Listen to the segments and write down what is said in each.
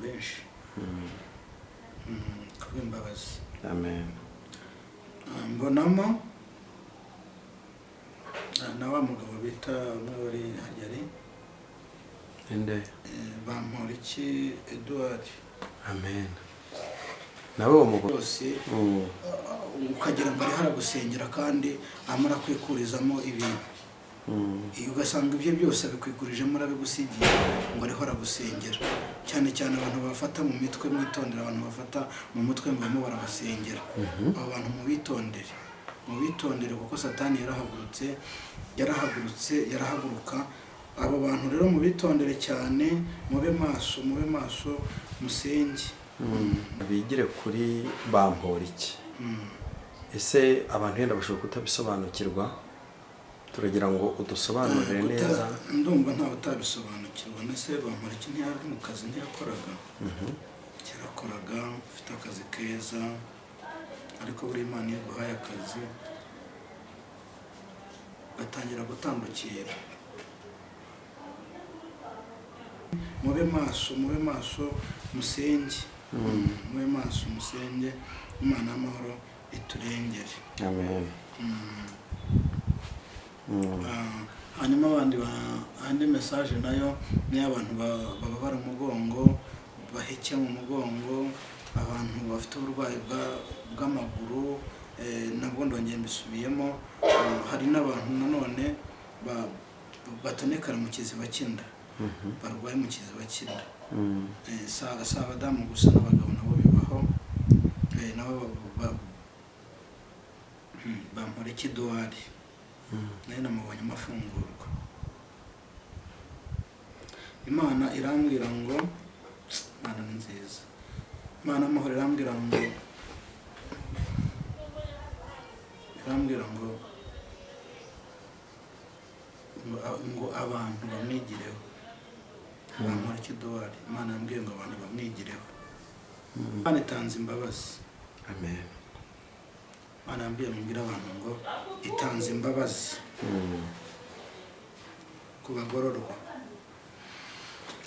Benshi kubw'imbabazi. Amen. Mbonamo na wa mugabo bita umwe wari hajyari. Inde? Bamporiki Edouard. Amen. Nawe uwo mugabo Rwose ukagira ngo ariho aragusengera kandi amara kwikurizamo ibintu. Iyo ugasanga ibyo byose abikwikurije arabigusigiye ngo ariho aragusengera. Cyane cyane abantu bafata mu mitwe, mwitondere abantu bafata mu mutwe ngo barimo barabasengera. Abo bantu mubitondere, mubitondere, kuko Satani yarahagurutse, yarahagurutse, yarahaguruka. Abo bantu rero mubitondere cyane, mube maso, mube maso, musenge. Bigire kuri Bamporiki. Ese abantu yenda bashobora kutabisobanukirwa? Turagira ngo udusobanurire neza. Ndumva ntawe utabisobanukirwa. Ndetse Bamporiki ntiyari mu kazi? Ntiyakoraga? Yarakoraga, ufite akazi keza, ariko buri Imana iyo iguhaye akazi gatangira gutandukira. Mube maso, mube maso, musenge, mube maso, musenge. Imana y'amahoro iturengere. Amen. Hanyuma abandi andi message nayo ni abantu bababara umugongo, baheke mu mugongo, abantu bafite uburwayi bw'amaguru, nabwo ndongeye mbisubiyemo. Hari n'abantu nanone batonekara mu kiziba cy'inda, barwaye mu kiziba cy'inda. Si abadamu gusa, n'abagabo nabo bibaho. Nabo Bamporiki Edouard nayo namubonye amafungurwa. Imana irambwira ngo, Imana ni nziza, Imana amahoro, irambwira ngo abantu bamwigireho. Bamporiki Edouard, Imana yambwiye ngo abantu bamwigireho. Imana itanze imbabazi. Amen. Imana yambwiye mubwire abantu ngo itanze imbabazi ku bagororwa.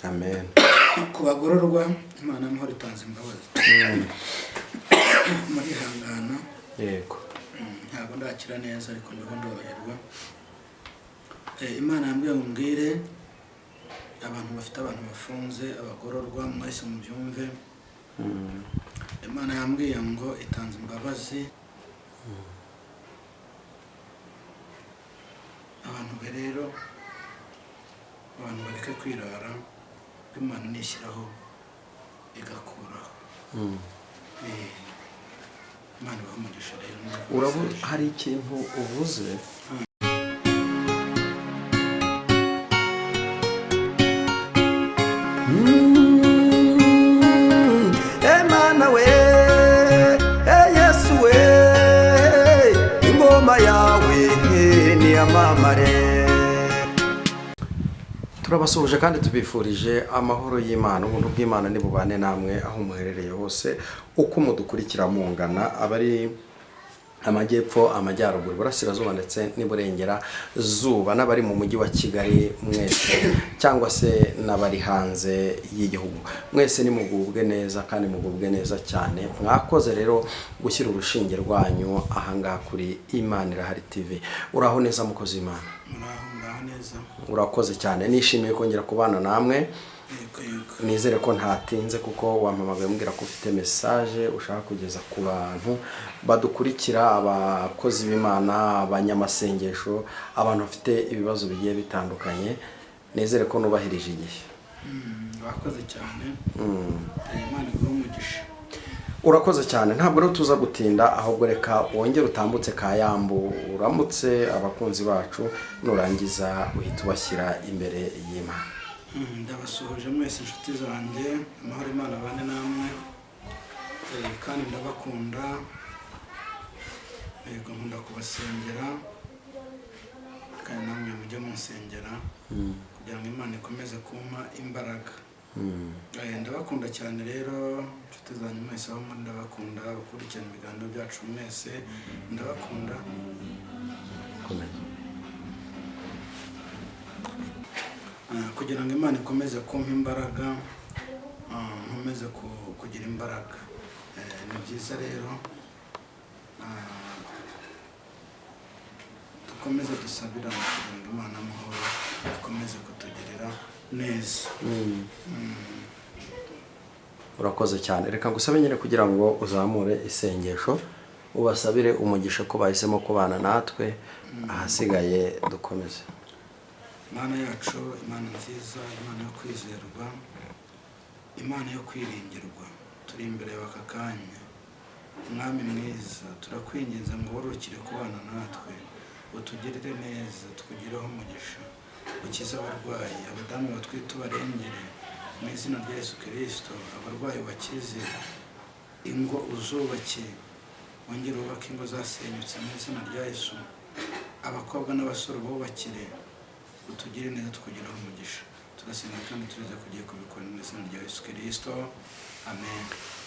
Amen. Ku bagororwa, Imana y'amahoro itanze imbabazi. Murihangana. Yego. Ntabwo ndakira neza, ariko ndiho ndoroherwa. Imana yambwiye ngo mbwire abantu bafite abantu bafunze, abagororwa, mwese mubyumve. Imana yambwiye ngo itanze imbabazi. Abantu be rero, abantu bareke kwirara, Imana nishyiraho igakuraho. Imana ibahe umugisha rero. Hari ikintu uvuze. Emana we, Yesu we, ingoma yawe niyamamare. Turabasuhuje kandi tubifurije amahoro y'Imana. Ubuntu bw'Imana nibubane namwe aho muherereye hose, uko mudukurikira mungana, abari amajyepfo, amajyaruguru, iburasirazuba ndetse n'iburengerazuba, n'abari mu mujyi wa Kigali mwese, cyangwa se n'abari hanze y'igihugu mwese, nimugubwe neza kandi mugubwe neza cyane. Mwakoze rero gushyira urushinge rwanyu ahangaha kuri Imana Irahari TV. Uraho neza, mukozi w'Imana? Muraho, muraho neza. Urakoze cyane, nishimiye kongera kubana namwe. Yego, yego. Nizere ko ntatinze, kuko wampamagaye umbwira ko ufite message ushaka kugeza ku bantu badukurikira, abakozi b'Imana, abanyamasengesho, abantu bafite ibibazo bigiye bitandukanye. Nizere ko nubahirije igihe. Wakoze cyane. Imana iguhe umugisha. Urakoze cyane. Ntabwo rero tuza gutinda, ahubwo reka wongere utambutse ka yambu, uramutse abakunzi bacu, nurangiza uhita ubashyira imbere y'Imana. Ndabasuhuje mwese inshuti zanjye, amahoro Imana abane namwe. Kandi ndabakunda. Yego, nkunda kubasengera, kandi namwe mujye munsengera kugira ngo Imana ikomeze kumpa imbaraga. Ndabakunda cyane rero inshuti zanjye mwese aho muri, ndabakunda, abakurikirana ibiganiro byacu mwese ndabakunda. Komeza. Kugira ngo Imana ikomeze kumpa imbaraga, nkomeze Dukomeze kugira imbaraga. Ni byiza rero, dukomeze dusabirane kugira ngo Imana amahoro ikomeze kutugirira neza. Urakoze cyane. Reka ngusabe nyine kugira ngo uzamure isengesho, ubasabire umugisha ko bahisemo kubana natwe, ahasigaye dukomeze. Imana yacu, Imana nziza, Imana yo kwizerwa, Imana yo kwiringirwa, turi imbere yawe aka kanya. Mwami mwiza, turakwinginze ngo wororokere kubana natwe, utugirire neza, tukugireho umugisha, ukize abarwayi, abadamu batwite ubarengere mu izina rya Yesu Kirisito, abarwayi bakize, ingo uzubake, wongere wubake ingo zasenyutse mu izina rya Yesu, abakobwa n'abasore bubakire, utugire neza, tukugireho umugisha. Turasenga kandi turize kugiye kubikora mu izina rya Yesu Kirisito, amen.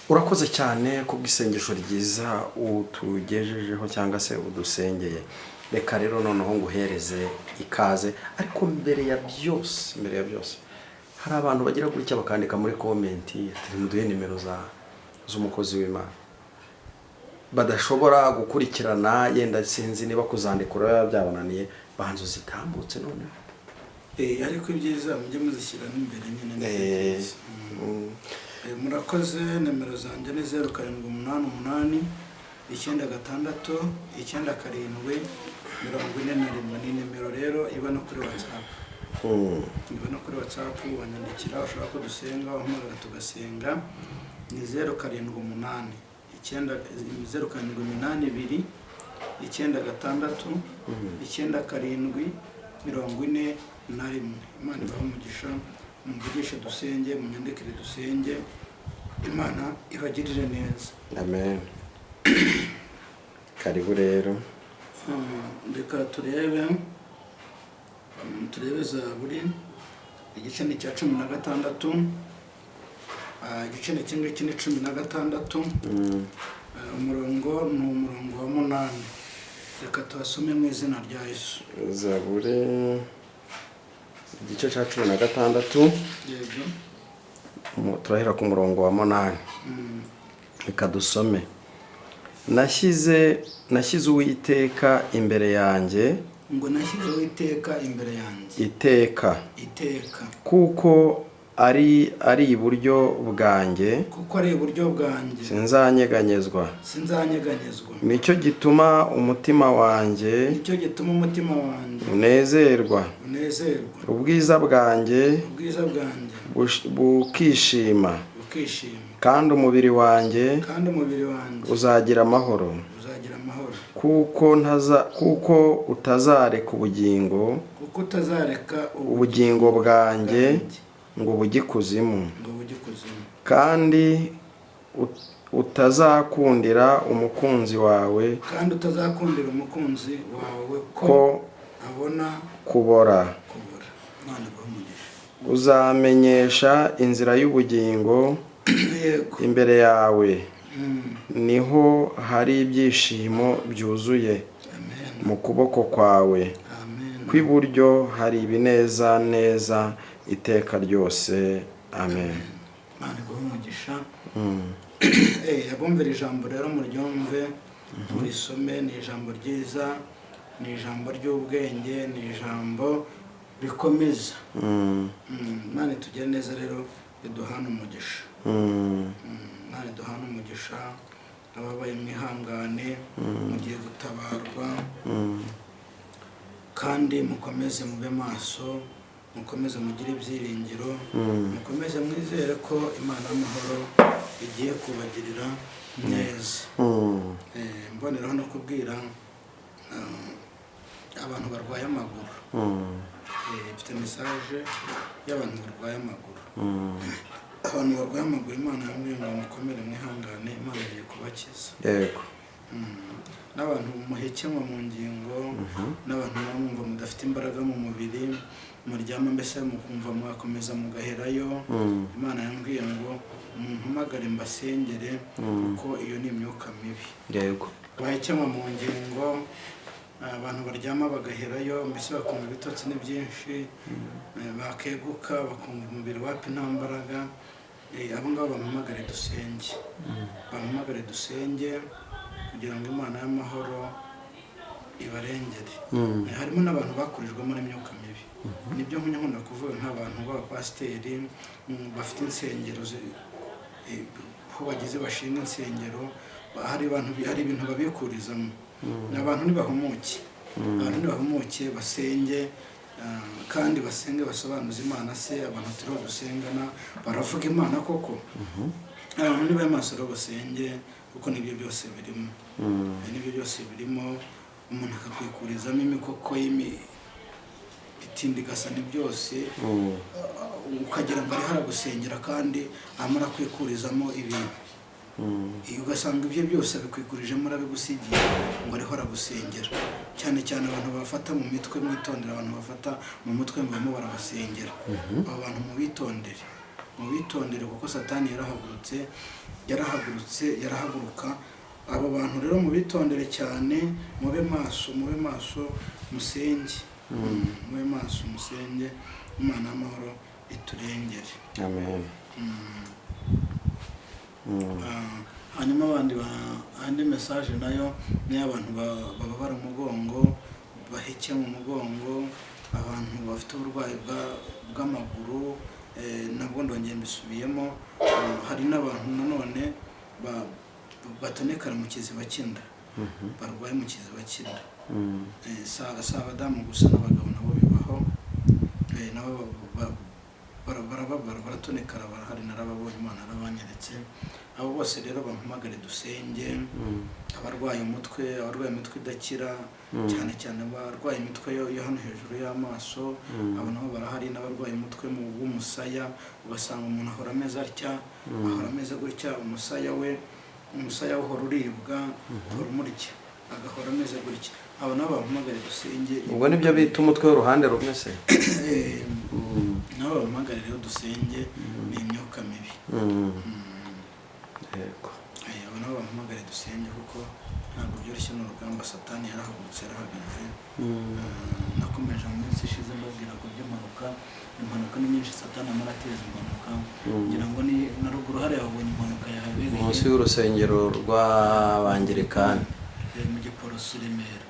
Urakoze cyane kubw'isengesho ryiza utugejejeho cyangwa se udusengeye. Reka rero noneho nguhereze ikaze, ariko mbere ya byose hari abantu bagira gutya bakandika muri comment ati muduhe nimero z'umukozi w'Imana, badashobora gukurikirana, yenda sinzi niba kuzandikura biba byabananiye. Banza uzitambutse noneho. Ariko ibyiza mujye muzishyira n'imbere nyine, ni byiza. Murakoze. Nimero zanjye ni 0788 96 97 41. Ni nimero rero iba no kuri WhatsApp. Iba no kuri WhatsApp, wanyandikira ushaka ko dusenga, wahamagara tugasenga. Ni 0789, 0782 96 97 41. Imana ibahe umugisha. Mumvugishe dusenge, munyandikire dusenge, Imana ibagirire neza. Amen. Karibu rero. Reka turebe Zaburi, igice ni icya 16. Igice ni iki ngiki, ni 16. Umurongo ni umurongo wa 8. Reka tuhasome mu izina rya Yesu. Zaburi igice cya 16. Yego. Turahera ku murongo wa 8. Reka dusome. Nashyize Uwiteka imbere yanjye. Ngo nashyize Uwiteka imbere yanjye. Iteka. Iteka. Kuko ari iburyo bwanjye. Kuko ari iburyo bwanjye. Sinzanyeganyezwa. Sinzanyeganyezwa. Nicyo gituma umutima wanjye Nicyo gituma umutima wanjye unezerwa, unezerwa, ubwiza bwanjye ubwiza bwanjye bukishima, bukishima, kandi umubiri wanjye kandi umubiri wanjye uzagira amahoro, uzagira amahoro, kuko utazareka ubugingo kuko utazareka ubugingo bwanjye ngo bujye ikuzimu, ngo bujye ikuzimu, kandi utazakundira umukunzi wawe kandi utazakundira umukunzi wawe ko ko abona kubora. Kubora. Imana iguhe umugisha. Uzamenyesha inzira y'ubugingo, imbere yawe niho hari ibyishimo byuzuye, Amen. mu kuboko kwawe Amen. kw'iburyo hari ibineza neza iteka ryose. Amen. Imana iguhe umugisha. Abumvira ijambo rero muryumve, murisome. Ni ijambo ryiza, ni ijambo ry'ubwenge, ni ijambo rikomeza. Imana itugire neza rero, iduhane umugisha. Imana iduhane umugisha. Ababaye mwihangane, mugiye gutabarwa, kandi mukomeze mube maso, mukomeze mugire ibyiringiro, mukomeze mwizere ko Imana y'amahoro igiye kubagirira neza. Mboneraho no kubwira abantu barwaye amaguru. Mfite message y'abantu barwaye amaguru. Abantu barwaye amaguru, Imana yambwiye ngo mukomere, mwihangane, Imana igiye kubakiza. N'abantu muhekenwa mu ngingo, n'abantu muba mwumva mudafite imbaraga mu mubiri, muryama mbese mukumva mwakomeza mugaherayo, Imana yambwiye ngo mumpamagare mbasengere, kuko iyo ni imyuka mibi. Bahekenwa mu ngingo, abantu baryama bagaherayo, mbese bakumva ibitotsi ni byinshi, bakeguka bakumva umubiri wapi nta mbaraga. Abo ngabo bampamagare dusenge, bampamagare dusenge kugira ngo Imana y'amahoro ibarengere. Harimo n'abantu bakurijwemo n'imyuka mibi. Nibyo nkunda kuvuga nk'abantu b'abapasiteri, bafite insengero, aho bageze bashinga insengero, hari abantu hari ibintu babikurizamo. Ni abantu ntibahumuke, abantu ntibahumuke basenge, kandi basenge basobanuze Imana. Se abantu turiho dusengana baravuga Imana koko? Abantu nibabe maso rero basenge, kuko nibyo byose birimo. Nibyo byose birimo. Umuntu akakwikurizamo imikoko itindi igasa ni byose, ukagira ngo ariho aragusengera kandi amara kwikurizamo ibintu. Ugasanga ibyo byose abikwikurije arabigusigiye ngo ariho aragusengera. Cyane cyane abantu bafata mu mitwe, mwitondere abantu bafata mu mutwe ngo barimo barabasengera. Abo bantu mubitondere, mubitondere, kuko Satani yarahagurutse, yarahagurutse, yarahaguruka. Abo bantu rero mubitondere cyane, mube maso, mube maso musenge, mube maso musenge, Imana y'amahoro iturengere. Amen. Hanyuma abandi andi message nayo ni abantu bababara umugongo, baheke mu mugongo, abantu bafite uburwayi bw'amaguru, nabwo ndongeye mbisubiyemo. Hari n'abantu nanone batonekara mu kiziba cy'inda, barwaye mu kiziba cy'inda. Si abadamu gusa, n'abagabo nabo bibaho. Nabo barababara, baratonekara, barahari, narababonye, Imana yarabanyeretse. Abo bose rero bampamagare dusenge. Abarwaye umutwe, abarwaye imitwe idakira, cyane cyane abarwaye imitwe yo hano hejuru y'amaso, abo nabo barahari. N'abarwaye umutwe mu w'umusaya, ugasanga umuntu ahora ameze atya, ahora ameze gutya, umusaya we, umusaya we uhora uribwa, uhora umurya, agahora ameze gutya. Abo nabo bampamagare dusenge. Ubwo nibyo bita umutwe w'uruhande rumwe se? Nabo bampamagare rero dusenge, ni imyuka mibi. Yego. Abo nabo bampamagare dusenge, kuko ntabwo byoroshye, ni urugamba. Satani yarahagurutse, yarahagaze. Nakomeje mu minsi ishize mbabwira ko by'impanuka, impanuka ni nyinshi, Satani amara ateza impanuka. Ngira ngo ni na ruguru hariya babonye impanuka yahabereye. Munsi y'urusengero rw'Abangilikani. Mu Giporoso i Remera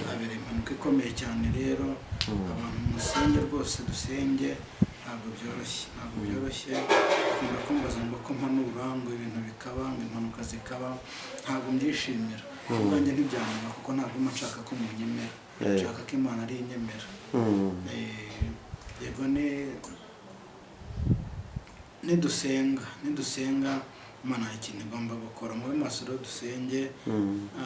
habereye impanuka ikomeye cyane. Rero abantu musenge rwose, dusenge, ntabwo byoroshye, ntabwo byoroshye. Bakunda kumbaza ngo ko mpanura ngo ibintu bikaba, ngo impanuka zikaba. Ntabwo mbyishimira ubwanjye, ntibyanyura, kuko ntabwo mba nshaka ko munyemera, nshaka ko Imana ari inyemera. Yego, ni nidusenga, nidusenga Imana hari ikintu igomba gukora. Mube maso rero dusenge.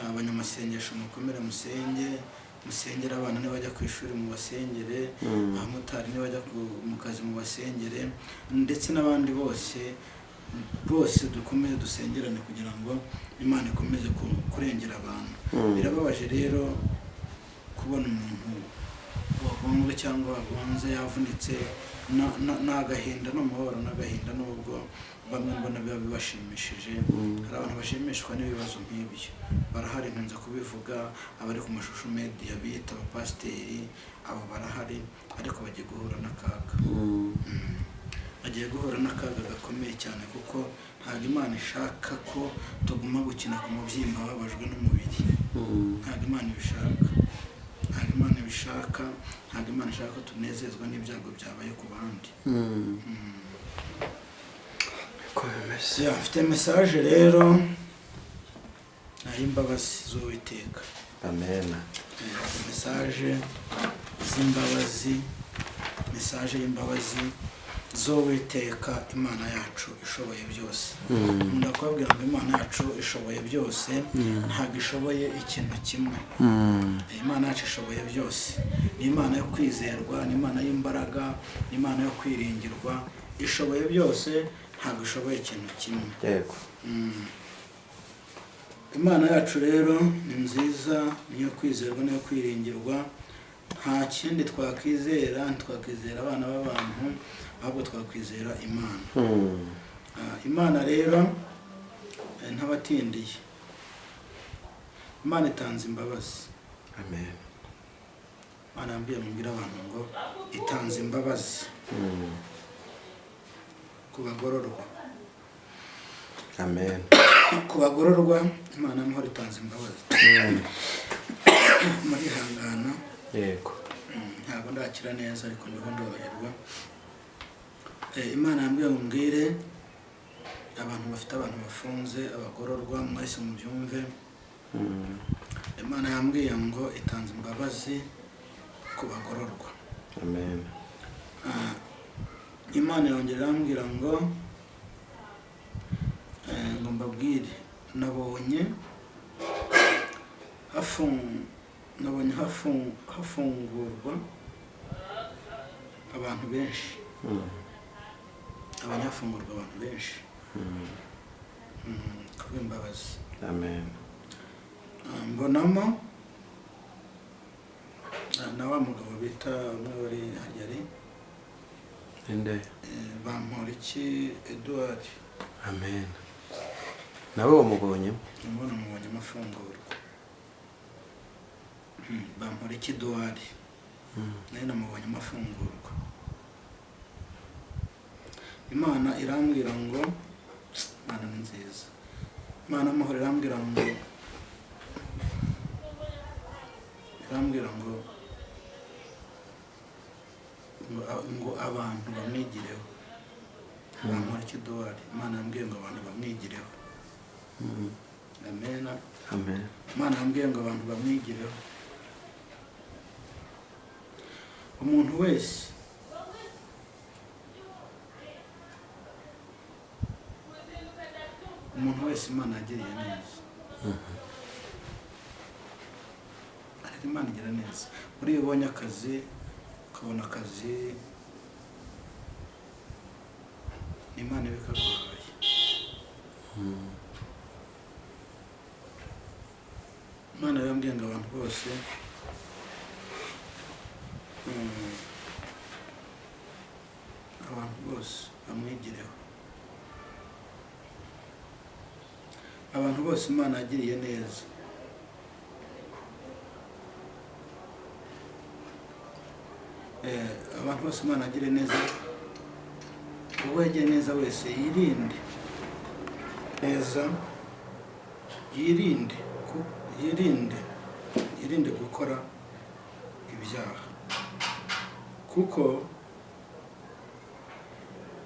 Abanyamasengesho mukomere musenge, musengere abana nibajya ku ishuri mubasengere, abamotari nibajya mu kazi mubasengere, ndetse n'abandi bose bose dukomeze dusengerane kugira ngo Imana ikomeze kurengera abantu. Birababaje rero kubona umuntu wagonzwe cyangwa wagonze yavunitse, ni agahinda, ni umubabaro n'agahinda, nubwo bamwe mbona biba bibashimishije. Hari abantu bashimishwa n'ibibazo nk'ibyo, barahari, nkunze kubivuga, abari ku mashusho media biyita abapasiteri, abo barahari, ariko bagiye guhura n'akaga. Bagiye guhura n'akaga gakomeye cyane, kuko ntabwo Imana ishaka ko tuguma gukina ku mubyimba babajwe n'umubiri. Ntabwo Imana ibishaka, ntabwo Imana ibishaka, ntabwo Imana ishaka ko tunezezwa n'ibyago byabaye ku bandi. Uko bimeze. Ya, mfite message rero ay'imbabazi z'Uwiteka. Amen. Message z'imbabazi, message y'imbabazi z'Uwiteka Imana yacu ishoboye byose. Nkunda kubabwira ngo Imana yacu ishoboye byose, ntabwo ishoboye ikintu kimwe. Imana yacu ishoboye byose, ni Imana yo kwizerwa, ni Imana y'imbaraga, ni Imana yo kwiringirwa, ishoboye byose, ntabwo ishoboye ikintu kimwe. Yego. Imana yacu rero ni nziza, niyo kwizerwa, niyo kwiringirwa. Nta kindi twakwizera, ntitwakwizera abana b'abantu, ahubwo twakwizera Imana. Imana rero, ntabatindiye, Imana itanze imbabazi. Amen. Imana yambwiye mubwire abantu ngo itanze imbabazi ku bagororwa. Amen. Ku bagororwa, Imana y'amahoro itanze imbabazi. Murihangana. Yego. Ntabwo ndakira neza, ariko ndiho ndoroherwa. Imana yambwiye ngo mbwire abantu bafite abantu bafunze, abagororwa mwese mubyumve. Imana yambwiye ngo itanze imbabazi ku bagororwa. Amen. Imana yongera irambwira ngo ngo mbabwire, nabonye hafungurwa abantu benshi. Nabonye hafungurwa abantu benshi kubw'imbabazi. Amen. Mbonamo na wa mugabo bita umwe wari harya ari Inde? Bamporiki Edouard. Amen. Nawe wamubonyemo? Mbona mubonyemo afungurwa. Bamporiki Edouard nawe namubonyemo afungurwa. Imana irambwira ngo, Imana ni nziza, Imana amahoro, irambwira ngo ngo abantu bamwigireho. Bamporiki Edouard, Imana yambwiye ngo abantu bamwigireho. Amen. Amen. Imana yambwiye ngo abantu bamwigireho. Umuntu wese Imana yagiriye neza, ariko Imana igira neza. Buriya ubonye akazi, ukabona akazi, ni Imana iba ikaguhaye. Imana yambwiye ngo abantu bose abantu bose bamwigireho. Abantu bose Imana yagiriye neza, abantu bose Imana yagiriye neza, uwo yagiriye neza wese yirinde neza, yirinde gukora ibyaha,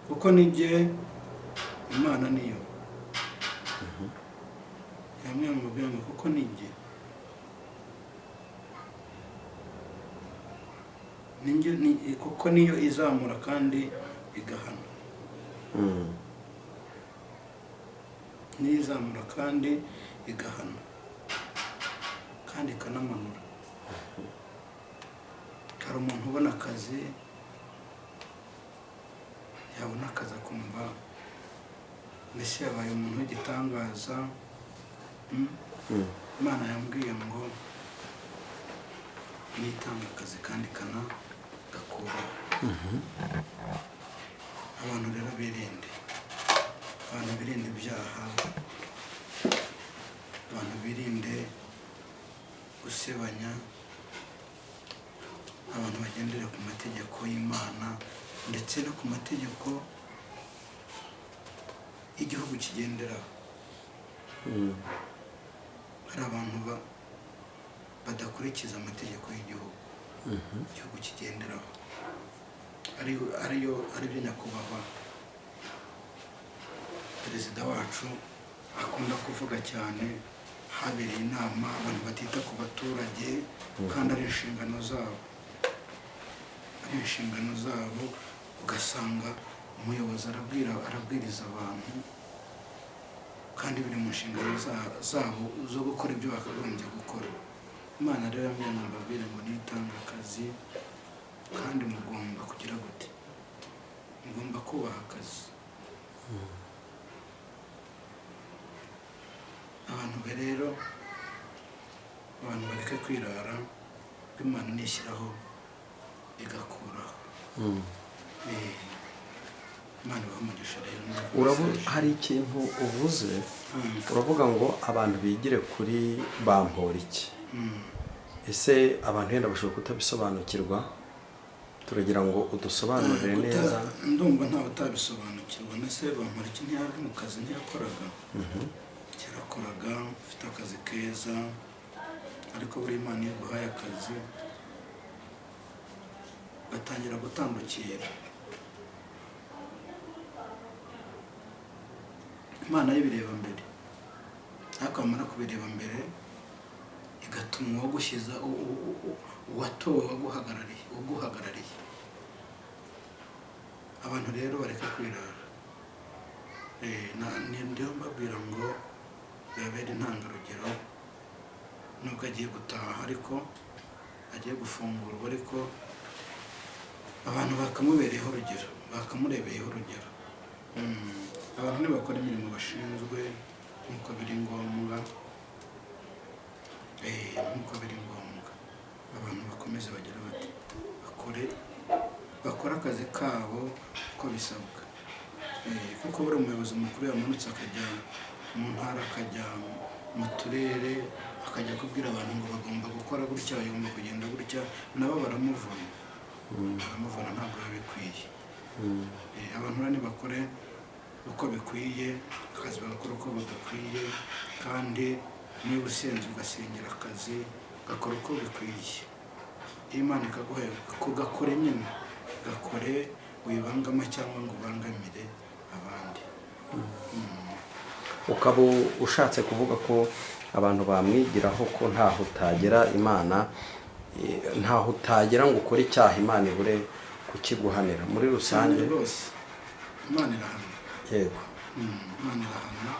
kuko nijye Imana niyo yamwe mu bwenge, kuko nijye kuko niyo izamura kandi igahana. Niyo izamura kandi igahana kandi ikanamanura. Hari umuntu ubona akazi, yabona akazi akumva mbese yabaye umuntu w'igitangaza. Imana yambwiye ngo nitanga akazi kandi ikanagakuraho. Abantu rero birinde, abantu birinde ibyaha, abantu birinde gusebanya, abantu bagendere ku mategeko y'Imana ndetse no ku mategeko y'igihugu kigenderaho. Hari abantu badakurikiza amategeko y'igihugu, igihugu kigenderaho, aribyo nyakubahwa perezida wacu akunda kuvuga cyane. Habereye inama, abantu batita ku baturage kandi ari inshingano zabo, ari inshingano zabo. Ugasanga umuyobozi arabwiriza abantu kandi biri mu nshingano zabo zo gukora ibyo bakagombye gukora. Imana rero yambwiye ngo mbabwire ngo nitange akazi, kandi mugomba kugira gute? Mugomba kubaha akazi. Abantu rero, abantu bareke kwirara, Imana nishyiraho igakuraho. Imana ibahe umugisha rero. Hari ikintu uvuze, uravuga ngo abantu bigire kuri Bamporiki. Ese abantu yenda bashobora kutabisobanukirwa? Turagira ngo udusobanurire neza. Ndumva ntawe utabisobanukirwa. Nese Bamporiki ntiyari mu kazi? Ntiyakoraga? Yarakoraga, ufite akazi keza, ariko buri Imana iyo iguhaye akazi gatangira gutandukira. Imana yo ibireba mbere, ariko wamara kubireba mbere igatuma uwagushyiza uwatowe waguhagarariye uguhagarariye. Abantu rero bareka kwirara. Ndiho mbabwira ngo bibabere intangarugero, nubwo agiye gutaha ariko agiye gufungurwa, ariko abantu bakamubereyeho urugero, bakamurebeyeho urugero. Abantu ntibakora imirimo bashinzwe nk'uko biri ngombwa, nk'uko biri ngombwa. Abantu bakomeze bagira bati bakore akazi kabo uko bisabwa. Kuko buri umuyobozi mukuru yamanutse akajya mu ntara, akajya mu turere, akajya kubwira abantu ngo bagomba gukora gutya, bagomba kugenda gutya, nabo baramuvuna, baramuvuna, ntabwo biba bikwiye. Abantu rero nibakore uko bikwiye, akazi bagakora uko bagakwiye, kandi niba usenze ugasengera akazi, gakora uko bikwiye. Iyo Imana ikaguhaye kugakore nyine, gakore wibangama cyangwa ngo ubangamire abandi. Ukaba ushatse kuvuga ko abantu bamwigiraho ko ntaho utagera Imana, ntaho utagera ngo ukore icyaha Imana ibure kukiguhanira muri Cyane rusange. rwose, Imana irahana. Imana irahana,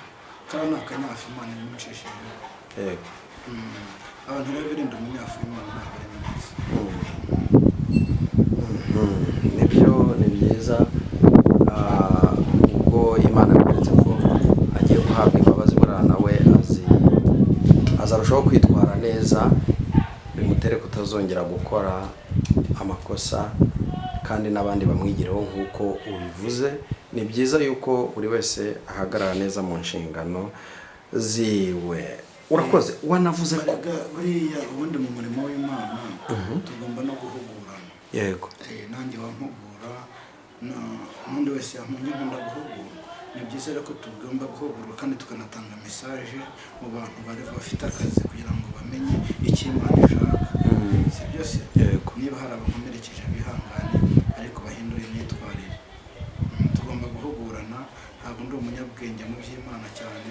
kariya ni akanyafu Imana ibimucishijeho. Abantu rero birinda umunyafu w'Imana, ntabwo ari mwiza. Nibyo, ni byiza. Ubwo Imana yakweretse ko agiye guhabwa imbabazi, buriya nawe azarushaho kwitwara neza, bimutere kutazongera gukora amakosa, kandi n'abandi bamwigireho nk'uko ubivuze. Ni byiza yuko buri wese ahagarara neza mu nshingano ziwe. Urakoze, wanavuze ko Erega buriya ubundi mu murimo w'Imana tugomba no guhugurana. Nanjye wampugura, n'undi wese yampunye, nkunda guhugurwa. Ni byiza rero ko tugomba guhugurwa kandi tukanatanga message mu bantu bari bafite akazi kugira ngo bamenye icyo Imana ishaka. Si byose? Yego. Niba hari abakomerekeje bihangane, ariko bahindure imyitwarire. Tugomba guhugurana. Ntabwo ndi umunyabwenge mu by'Imana cyane,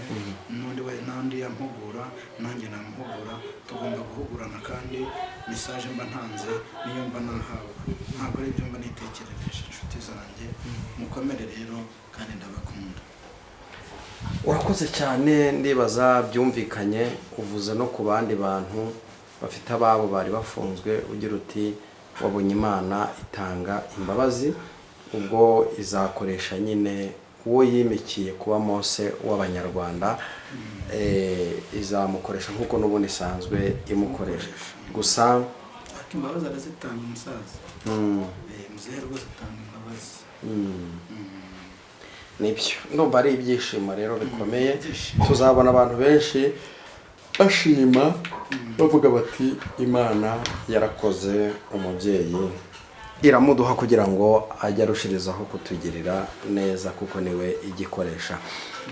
n'undi we n'undi yampugura, nanjye namuhugura. Tugomba guhugurana, kandi message mba ntanze niyo mba nahawe, ntabwo ari ibyo mba nitekerereje. Inshuti zanjye, mukomere rero, kandi ndabakunda. Urakoze cyane, ndibaza byumvikanye. Uvuze no ku bandi bantu bafite ababo bari bafunzwe, ugira uti wabonye Imana itanga imbabazi, ubwo izakoresha nyine uwo yimikiye kuba Mose w'Abanyarwanda, izamukoresha nk'uko n'ubundi isanzwe imukoresha gusa. Ariko imbabazi arazitanga umusaza. Muzehe rwose atanga imbabazi. Nibyo, ndumva ari ibyishimo rero bikomeye. Ibyishimo. Tuzabona abantu benshi bashima, bavuga bati Imana yarakoze, umubyeyi iramuduha kugira ngo ajye arushirizaho kutugirira neza, kuko niwe igikoresha.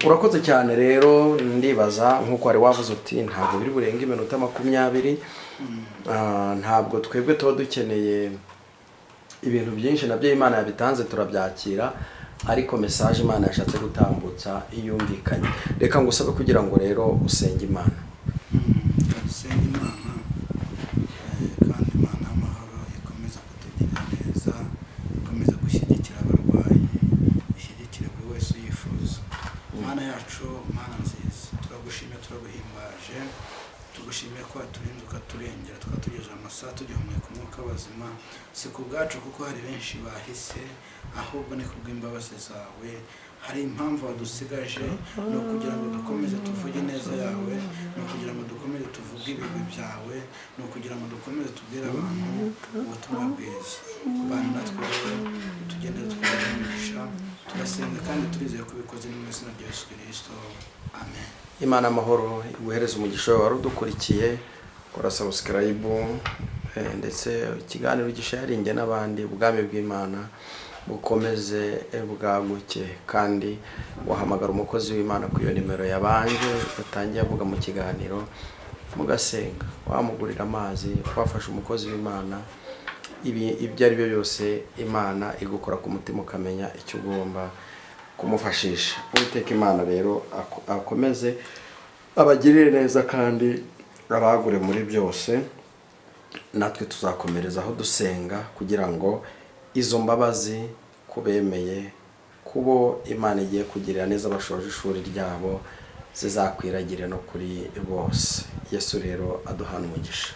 Urakoze cyane rero. Ndibaza nk'uko wari wavuze uti ntabwo biri burenga iminota 20. Ntabwo twebwe tuba dukeneye ibintu byinshi, nabyo Imana yabitanze turabyakira, ariko message Imana yashatse gutambutsa iyumvikanye. Reka ngusabe kugira ngo rero usenge Imana. Reka dusenge Imana, kandi Imana y'amahoro ikomeza kutugirira neza, ikomeza gushyigikira abarwayi, ishyigikire buri wese uyifuza. Mana yacu, Mana nziza, turagushimye, turaguhimbaje, tugushimiye ko waturinze ukaturengera, tukatugejeje amasaha tugihumeka umwuka w'abazima. Si ku bwacu, kuko hari benshi bahise, ahubwo ni kubw'imbabazi zawe. Hari impamvu wadusigaje, ni ukugira ngo dukomeze tuvuge neza yawe, ni ukugira ngo dukomeze tuvuge ibigwi byawe, ni ukugira ngo dukomeze tubwire abantu ubutumwa bwiza. Bana natwe rero, tugende twumva umugisha. Turasenga kandi turizeye ko ubikoze, ni mu izina rya Yesu Kirisito, amen. Imana amahoro iguhereze umugisha wawe wari udukurikiye. Kora subscribe. Ndetse ikiganiro gisharinge n'abandi, ubwami bw'Imana bukomeze bwaguke. Kandi wahamagara umukozi w'Imana ku iyo nimero yabanje yatangiye avuga mu kiganiro, mugasenga, wamugurira amazi, wafasha umukozi w'Imana. Ibi ibyo ari byo byose, Imana igukora ku mutima ukamenya icyo ugomba kumufashisha. Uwiteka Imana rero akomeze abagirire neza kandi abagure muri byose. Natwe tuzakomereza aho dusenga kugira ngo izo mbabazi kubemeye, kubo Imana igiye kugirira neza bashoje ishuri ryabo, zizakwiragire no kuri bose. Yesu rero aduhana umugisha.